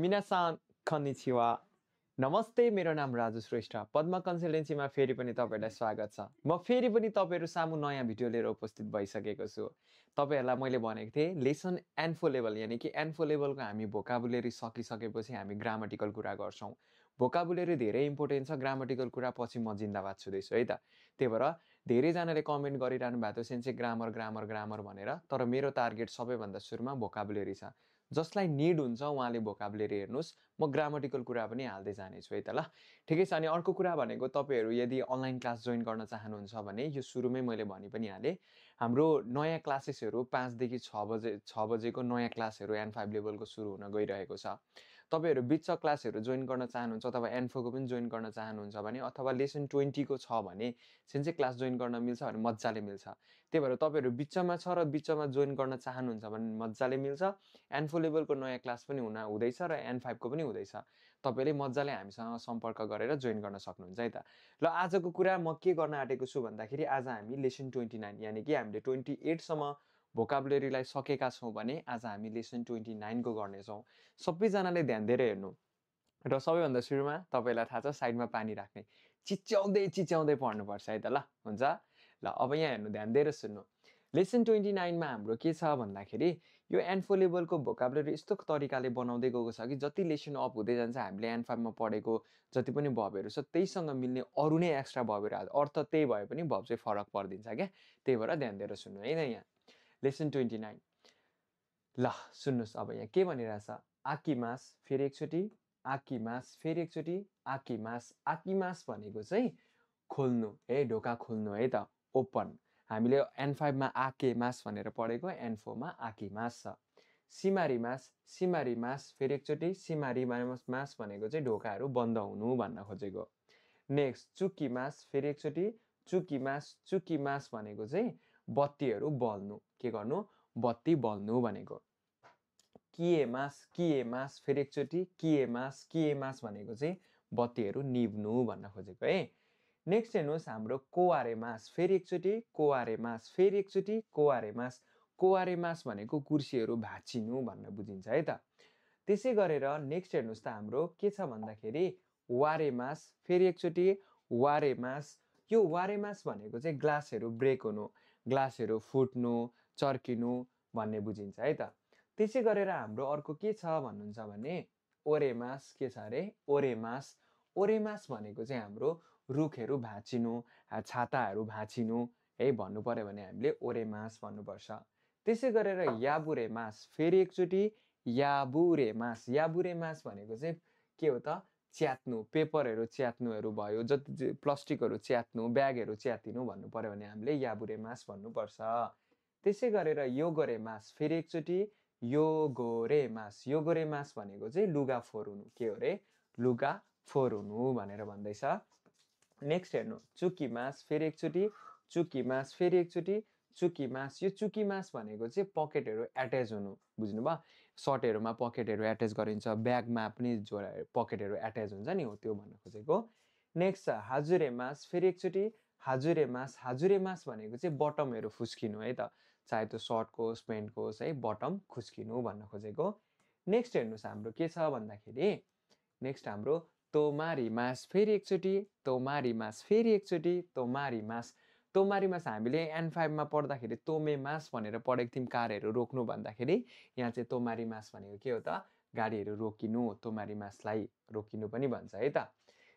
मिनासान कन्निचिवा नमस्ते मेरो नाम राजु श्रेष्ठ पद्मा कन्सल्टेन्सीमा फेरि पनि तपाईहरुलाई स्वागत छ म फेरि पनि तपाईहरु सामु नयाँ भिडियो लिएर उपस्थित भइसकेको छु तपाईहरुलाई मैले भनेको थिए लेसन एन्फो लेभल यानी कि एन्फो लेभलको हामी भोकाबुलेरी सकिसकेपछि हामी ग्रामटिकल कुरा गर्छौं भोकाबुलेरी धेरै इम्पोर्टेन्ट छ ग्रामटिकल कुरा पछि म जिन्दाबाद छुदैछु है त त्यही भएर धेरै जनाले कमेन्ट गरिरहनु भएको छ सेन्से ग्रामर भनेर तर मेरो टार्गेट सबैभन्दा सुरुमा भोकाबुलेरी छ जसलाई नीड हुन्छ उहाँले भोकाबुलेरी हेर्नुस् म ग्रामटिकल कुरा पनि हाल्दै जानेछु है त ल ठिकै छ अनि अर्को कुरा भनेको तपाईहरु यदि अनलाइन क्लास जोइन गर्न चाहनुहुन्छ भने यो सुरुमै मैले भनि पनि हाले हाम्रो नयाँ क्लासेसहरु 5 देखि 6 बजेको नयाँ क्लासहरु N5 लेभलको सुरु हुन गइरहेको छ तपाईहरु बिच क्लासहरु जोइन गर्न चाहनुहुन्छ अथवा N4 को पनि जोइन गर्न चाहनुहुन्छ भने अथवा लेसन 20 को छ भने सेन्से क्लास जोइन गर्न मिल्छ भने मज्जाले मिल्छ त्यही भएर तपाईहरु बिचमा छ र बिचमा जोइन गर्न चाहनुहुन्छ भने मज्जाले मिल्छ N4 लेभलको नयाँ क्लास पनि हुँदैछ र N5 को पनि हुँदैछ तपाईले मज्जाले हामीसँग सम्पर्क गरेर जोइन गर्न सक्नुहुन्छ है त ल आजको कुरा म के गर्न आटेको छु भन्दाखेरि आज हामी लेसन 29 यानी कि हामीले 28 सम्म भोकाबुलेरीलाई सकेका छौं भने आज हामी लेसन 29 को गर्ने छौं सबै जनाले ध्यान दिएर हेर्नु र सबैभन्दा सुरुमा तपाईलाई थाहा छ साइडमा पानी राख्ने चिच्याउँदै पढ्नु पर्छ है त ल हुन्छ ल अब यहाँ हेर्नु ध्यान दिएर सुन्नु लेसन 29 मा हाम्रो के छ भन्दाखेरि यो N4 लेभलको भोकाबुलेरी यस्तो तरिकाले बनाउँदै गएको छ कि जति लेसन अप हुँदै जान्छ हामीले N5 मा पढेको जति पनि भर्बहरु छ त्यहीसँग मिल्ने अरु नै एक्स्ट्रा भर्बहरु अर्थ त्यही भए पनि भर्ब चाहिँ फरक पर्दिन्छ के त्यही भएर ध्यान दिएर सुन्नु है त यहाँ लेसन 29 ल सुन्नुस् अब यहाँ के भनिरहेछ आकिमास फेरि एकचोटी आकिमास फेरि एकचोटी आकिमास भनेको चाहिँ खोल्नु है ढोका खोल्नु है त ओपन हामीले N5 मा आकेमास भनेर पढेको N4 मा आकिमास छ सिमारीमास फेरि एकचोटी सिमारीमास भनेको चाहिँ ढोकाहरु बन्द हुनु भन्न खोजेको नेक्स्ट चुकीमास फेरि एकचोटी चुकीमास भनेको चाहिँ बत्तीहरु बल्नु के गर्नु बत्ती बल्नु भनेको किएमास फेरि एकचोटी किएमास भनेको चाहिँ बत्तीहरु निभ्नु भन्न खोजेको है नेक्स्ट हेर्नुस् हाम्रो कोआरेमास फेरि एकचोटी कोआरेमास भनेको कुर्सीहरु भाँचिनु भन्न बुझिन्छ है त त्यसै गरेर नेक्स्ट हेर्नुस् त हाम्रो के छ भन्दाखेरि वारेमास फेरि एकचोटी वारेमास यो वारेमास भनेको चाहिँ ग्लासहरु ब्रेक हुनु ग्लासहरु फुट्नु चर्किनु भन्ने बुझिन्छ है त त्यसै गरेर हाम्रो अर्को के छ भन्नुहुन्छ भने ओरेमास के छ रे ओरेमास भनेको चाहिँ हाम्रो रुखहरु भाँचिनु छाताहरु भाँचिनु है भन्नु पर्यो भने हामीले ओरेमास भन्नुपर्छ त्यसै गरेर याबुरेमास फेरि एकचोटी याबुरेमास भनेको चाहिँ के हो त च्यात्नु पेपरहरु च्यात्नुहरु भयो जति प्लास्टिकहरु च्यात्नु ब्यागहरु च्यातिनु भन्नु पर्यो भने हामीले याबुरेमास भन्नुपर्छ त्यसै गरेर योगोरेमास फेरि एकचोटी योगोरेमास भनेको चाहिँ लुगा फोर्नु के हो रे लुगा फोर्नु भनेर भन्दैछ नेक्स्ट हेर्नु चुकीमास फेरि एकचोटी चुकीमास यो चुकीमास भनेको चाहिँ पकेटहरु अट्याच हुनु बुझ्नुभयो सर्टहरुमा पकेटहरु अट्याच गरिन्छ ब्यागमा पनि पकेटहरु अट्याच हुन्छ नि हो त्यो भन्न खोजेको नेक्स्ट हाजुरेमास फेरि एकचोटी हाजुरेमास भनेको चाहिँ बटमहरु फुस्किनु है त चाहे त्यो सर्टको पेन्टको है बटम खुस्किनु भन्न खोजेको नेक्स्ट हेर्नुस् हाम्रो के छ भन्दाखेरि नेक्स्ट हाम्रो तोमारीमास फेरि एकचोटी तोमारीमास हामीले N5 मा पढ्दाखेरि तोमेमास भनेर पढेको थियौं कारहरु रोक्नु भन्दाखेरि यहाँ चाहिँ तोमारीमास भनेको के हो त गाडीहरु रोकिनु तोमारीमासलाई रोकिनु पनि भन्छ है त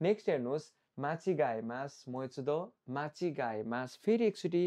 नेक्स्ट हेर्नुस् माचिगाएमास मोइचुदो माचिगाएमास फेरि एकचोटी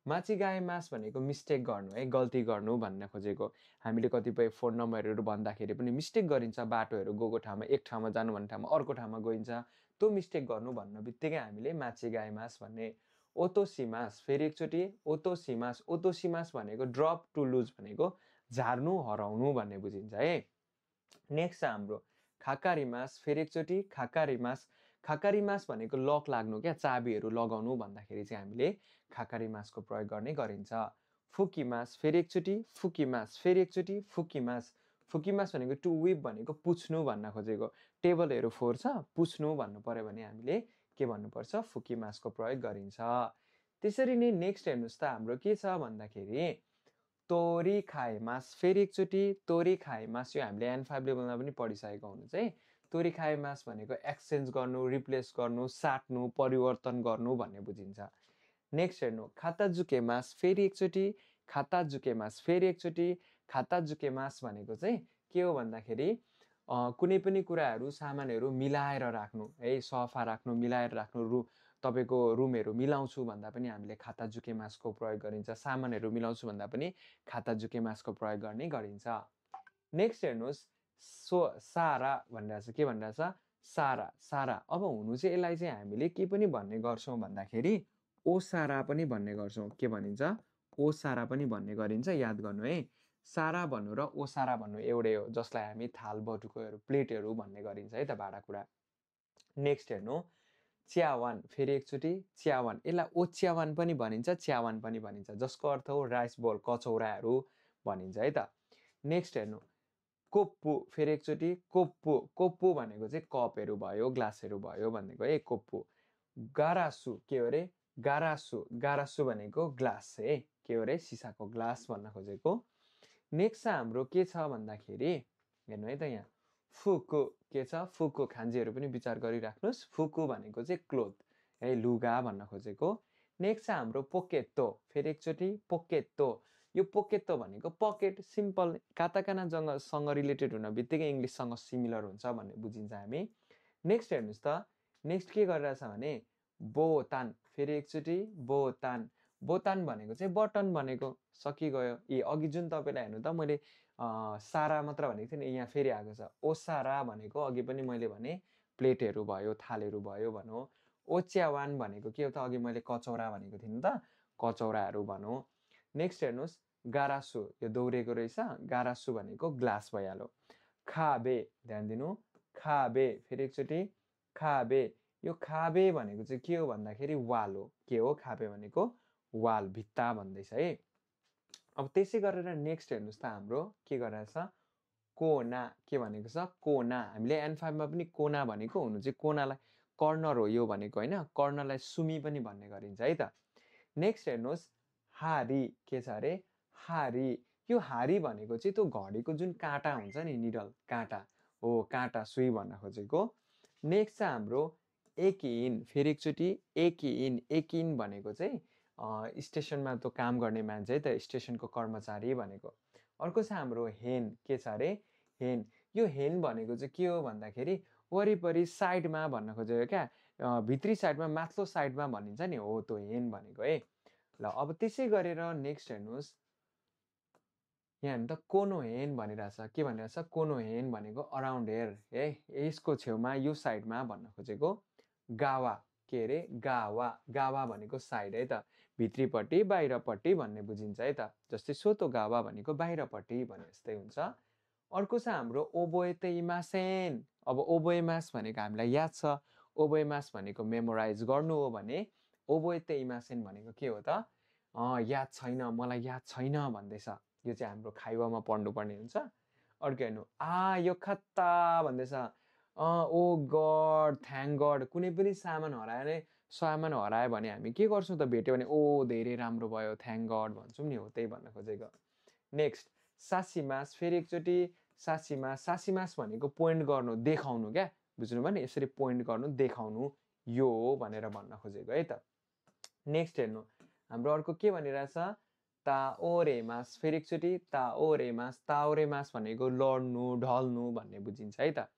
माचिगाएमास भनेको मिस्टेक गर्नु है गल्ती गर्नु भन्न खोजेको हामीले कतिपय फोन नम्बरहरु भन्दाखेरि पनि मिस्टेक गरिन्छ बाटोहरु गएको ठाउँमा एक ठाउँमा जानु भन्ने ठाउँमा अर्को ठाउँमा गइन्छ त्यो मिस्टेक गर्नु भन्न बित्तिकै हामीले माचिगाएमास भन्ने ओतोसिमास फेरि एकचोटी ओतोसिमास भनेको ड्रप टु लुज भनेको झार्नु हराउनु भन्ने बुझिन्छ है नेक्स्ट हाम्रो खाकारीमास फेरि एकचोटी खाकारीमास भनेको लक लाग्नु क्या चाबीहरु लगाउनु भन्दाखेरि चाहिँ हामीले खाकारीमासको प्रयोग गर्ने गरिन्छ फुकीमास फेरि एकचोटी फुकीमास भनेको टु विप भनेको पुछ्नु भन्न खोजेको टेबलहरु फोर्छ पुछ्नु भन्नु पर्यो भने हामीले के भन्नुपर्छ फुकीमासको प्रयोग गरिन्छ त्यसरी नै नेक्स्ट हेर्नुस् त हाम्रो के छ भन्दाखेरि तोरी खाएमास, फेरि एकचोटि तोरी खाएमास। यो हामीले N5 लेभलमा पनि पढिसकेको हुनु चाहिँ तोरी खाएमास भनेको एक्सचेन्ज गर्नु, रिप्लेस गर्नु, साट्नु, परिवर्तन गर्नु भन्ने बुझिन्छ। नेक्स्ट हेर्नु, खाताजुकेमास, फेरि एकचोटि खाताजुकेमास, फेरि एकचोटि खाताजुकेमास भनेको चाहिँ के हो भन्दाखेरि कुनै पनि कुराहरू सामानहरू मिलाएर राख्नु है, सफा राख्नु, मिलाएर राख्नु। तपाईँको रुमहरू मिलाउँछु भन्दा पनि हामीले खाताजुकेमासको प्रयोग गरिन्छ। सामानहरू मिलाउँछु भन्दा पनि खाताजुकेमासको प्रयोग गर्ने गरिन्छ। नेक्स्ट हेर्नुहोस्, सारा भनिरहेछ। के भनिरहेछ? सारा। सारा। अब हुनु चाहिँ यसलाई चाहिँ हामीले के पनि भन्ने गर्छौँ भन्दाखेरि ओसारा पनि भन्ने गर्छौँ। के भनिन्छ? ओसारा पनि भन्ने गरिन्छ। याद गर्नु है, सारा भन्नु र ओसारा भन्नु एउटै हो, जसलाई हामी थाल बटुकोहरू प्लेटहरू भन्ने गरिन्छ है त, भाँडाकुँडा। नेक्स्ट हेर्नु, च्यावान, फेरि एकचोटि च्यावान। यसलाई ओच्यावान पनि भनिन्छ, च्यावान पनि भनिन्छ, जसको अर्थ हो राइस बोल, कचौराहरू भनिन्छ है त। नेक्स्ट हेर्नु, कोप्पु, फेरि एकचोटि कोप्पु। कोप्पु भनेको चाहिँ कपहरू भयो, ग्लासहरू भयो भनेको है, कोप्पु। गारासु, के हो अरे? गारासु। गारासु भनेको ग्लास है, के हो अरे? सिसाको ग्लास भन्न खोजेको। नेक्स्ट हाम्रो के छ भन्दाखेरि हेर्नु है त, यहाँ फुकु के छ? फुकु। खान्जीहरू पनि विचार गरिराख्नुहोस्। फुकु भनेको चाहिँ क्लोथ है, लुगा भन्न खोजेको। नेक्स्ट हाम्रो पोकेटो, फेरि एकचोटि पोकेटो। यो पोकेटो भनेको पकेट, सिम्पल, काताकानासँग रिलेटेड हुन बित्तिकै इङ्ग्लिससँग सिमिलर हुन्छ भन्ने बुझिन्छ हामी। नेक्स्ट हेर्नुहोस् त, नेक्स्ट के गरिरहेछ भने बोतान, फेरि एकचोटि बोतान। बोतान भनेको चाहिँ बटन भनेको, सकिगयो। अघि जुन तपाईँलाई हेर्नु त मैले सारा मात्र भनेको थिएँ नि, यहाँ फेरि आएको छ ओसारा भनेको। अघि पनि मैले भने प्लेटहरू भयो, थालहरू भयो भनौँ। ओच्यावान भनेको के हो त? अघि मैले कचौरा भनेको थिएँ नि त, कचौराहरू भनौँ। नेक्स्ट हेर्नुहोस्, गारासु। यो दौरेको रहेछ। गारासु भनेको ग्लास भइहाल्यो। खाबे, ध्यान दिनु, खाबे, फेरि एकचोटि खाबे। यो खाबे भनेको चाहिँ के हो भन्दाखेरि वाल हो। के हो? खाबे भनेको वाल, भित्ता भन्दैछ है। अब त्यसै गरेर नेक्स्ट हेर्नुहोस् त, हाम्रो के गरिरहेछ? कोना। के भनेको छ? कोना। हामीले N5 मा पनि कोना भनेको हुनु चाहिँ कोनालाई कर्नर हो यो भनेको होइन, कर्नरलाई सुमी पनि भन्ने गरिन्छ है त। नेक्स्ट हेर्नुहोस्, हारी। के छ अरे? हारी। यो हारी भनेको चाहिँ त्यो घडीको जुन काँटा हुन्छ नि, निडल, काँटा हो, काँटा, सुई भन्न खोजेको। नेक्स्ट छ हाम्रो एकिन, फेरि एकचोटि एकिन। एकिन भनेको चाहिँ स्टेसनमा त काम गर्ने मान्छे है त, स्टेसनको कर्मचारी भनेको। अर्को छ हाम्रो हेन। के छ अरे? हेन। यो हेन भनेको चाहिँ के हो भन्दाखेरि वरिपरि साइडमा भन्न खोजेको क्या, भित्री साइडमा, माथिल्लो साइडमा भनिन्छ नि, हो त्यो हेन भनेको है। ल अब त्यसै गरेर नेक्स्ट हेर्नुहोस्, यहाँ हेर्नु त, कोनो हेन भनिरहेछ। के भनिरहेछ? कोनो हेन भनेको अराउन्ड हेयर है, यसको छेउमा, यो साइडमा भन्न खोजेको। गावा। के अरे? गावा। गावा भनेको साइड है त, भित्रीपट्टि, बाहिरपट्टि भन्ने बुझिन्छ है त। जस्तै सोतो गावा भनेको बाहिरपट्टि भने जस्तै हुन्छ। अर्को छ हाम्रो ओबोएते इमासेन। अब ओबोएमास भनेको हामीलाई याद छ, ओबोएमास भनेको मेमोराइज गर्नु हो भने ओबोएते इमासेन भनेको के हो त? याद छैन, मलाई याद छैन भन्दैछ। यो चाहिँ हाम्रो खाइवामा पढ्नुपर्ने हुन्छ। अर्को हेर्नु, यो खत्ता भन्दैछ। ओ गड, थ्याङ्क गड। कुनै पनि सामान हरायो भने हामी के गर्छौँ त? भेट्यो भने ओ धेरै राम्रो भयो, थ्याङ्क गड भन्छौँ नि, हो त्यही भन्न खोजेको। नेक्स्ट सासीमास, फेरि एकचोटि सासीमास। सासीमास भनेको पोइन्ट गर्नु, देखाउनु क्या, बुझ्नुभयो नि? यसरी पोइन्ट गर्नु, देखाउनु, यो हो भनेर भन्न खोजेको है त। नेक्स्ट हेर्नु, हाम्रो अर्को के भनिरहेछ? ताओरेमास, फेरि एकचोटि ताओरेमास। ताओरेमास भनेको लड्नु, ढल्नु भन्ने बुझिन्छ है त।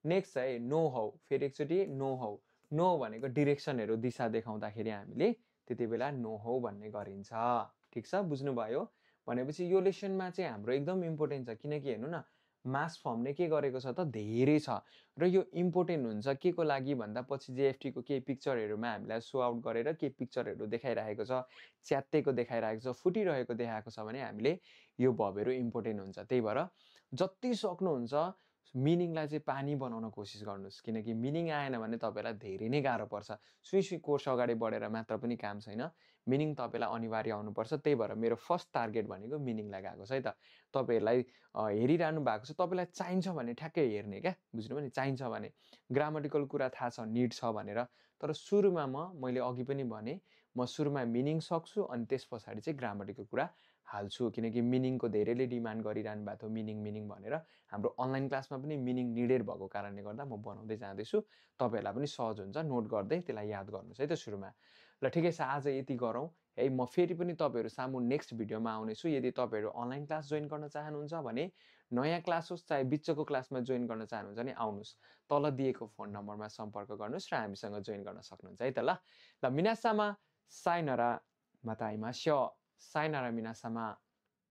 नेक्स्ट है नो हौ, फेरि एकचोटि नो हौ। नो भनेको डिरेक्सनहरू, दिशा देखाउँदाखेरि हामीले त्यति बेला नो हौ भन्ने गरिन्छ। ठिक छ, बुझ्नुभयो? भनेपछि यो लेसनमा चाहिँ हाम्रो एकदम इम्पोर्टेन्ट छ, किनकि हेर्नु न, मास फर्मले के गरेको छ त? धेरै छ, र यो इम्पोर्टेन्ट हुन्छ के को लागि भन्दा पछि JFT को केही पिक्चरहरूमा हामीलाई सो आउट गरेर केही पिक्चरहरू देखाइरहेको छ, च्यात्तेको देखाइरहेको छ, फुटिरहेको देखाएको छ भने हामीले यो भर्बहरू इम्पोर्टेन्ट हुन्छ। त्यही भएर जति सक्नुहुन्छ मिनिङलाई चाहिँ पानी बनाउन कोसिस गर्नुहोस्, किनकि मिनिङ आएन भने तपाईँलाई धेरै नै गाह्रो पर्छ। सुई कोर्स अगाडि बढेर मात्र पनि काम छैन, मिनिङ तपाईँलाई अनिवार्य आउनुपर्छ। त्यही भएर मेरो फर्स्ट टार्गेट भनेको मिनिङलाई गएको छ है त। तपाईँहरूलाई हेरिरहनु भएको छ, तपाईँलाई चाहिन्छ भने ठ्याक्कै हेर्ने क्या, बुझ्नुभयो नि? चाहिन्छ भने ग्रामटिकल कुरा थाहा छ, निड छ भनेर। तर सुरुमा मैले अघि पनि भने, म सुरुमा मिनिङ सक्छु अनि त्यस पछाडि चाहिँ ग्रामरको कुरा हाल्छु किनकि मिनिङको धेरैले डिमान्ड गरिरहनु भएको थियो मिनिङ भनेर हाम्रो अनलाइन क्लासमा पनि मिनिङ निडेड भएको कारणले गर्दा म बनाउँदै जाँदैछु तपाईहरुलाई पनि सहज हुन्छ नोट गर्दै त्यसलाई याद गर्नुस् है त सुरुमा ल ठिकै छ आज यति गरौँ है म फेरि पनि तपाईहरु सामु नेक्स्ट भिडियोमा आउनेछु यदि तपाईहरु अनलाइन क्लास जोइन गर्न चाहनुहुन्छ भने नयाँ क्लास होस् चाहे बिचको क्लासमा जोइन गर्न चाहनुहुन्छ भने आउनुस् तल दिएको फोन नम्बरमा सम्पर्क गर्नुस् र हामीसँग जोइन गर्न सक्नुहुन्छ है त ल ल मिनासामा साइनरा माताइमास्यो साइनरा मिनासामा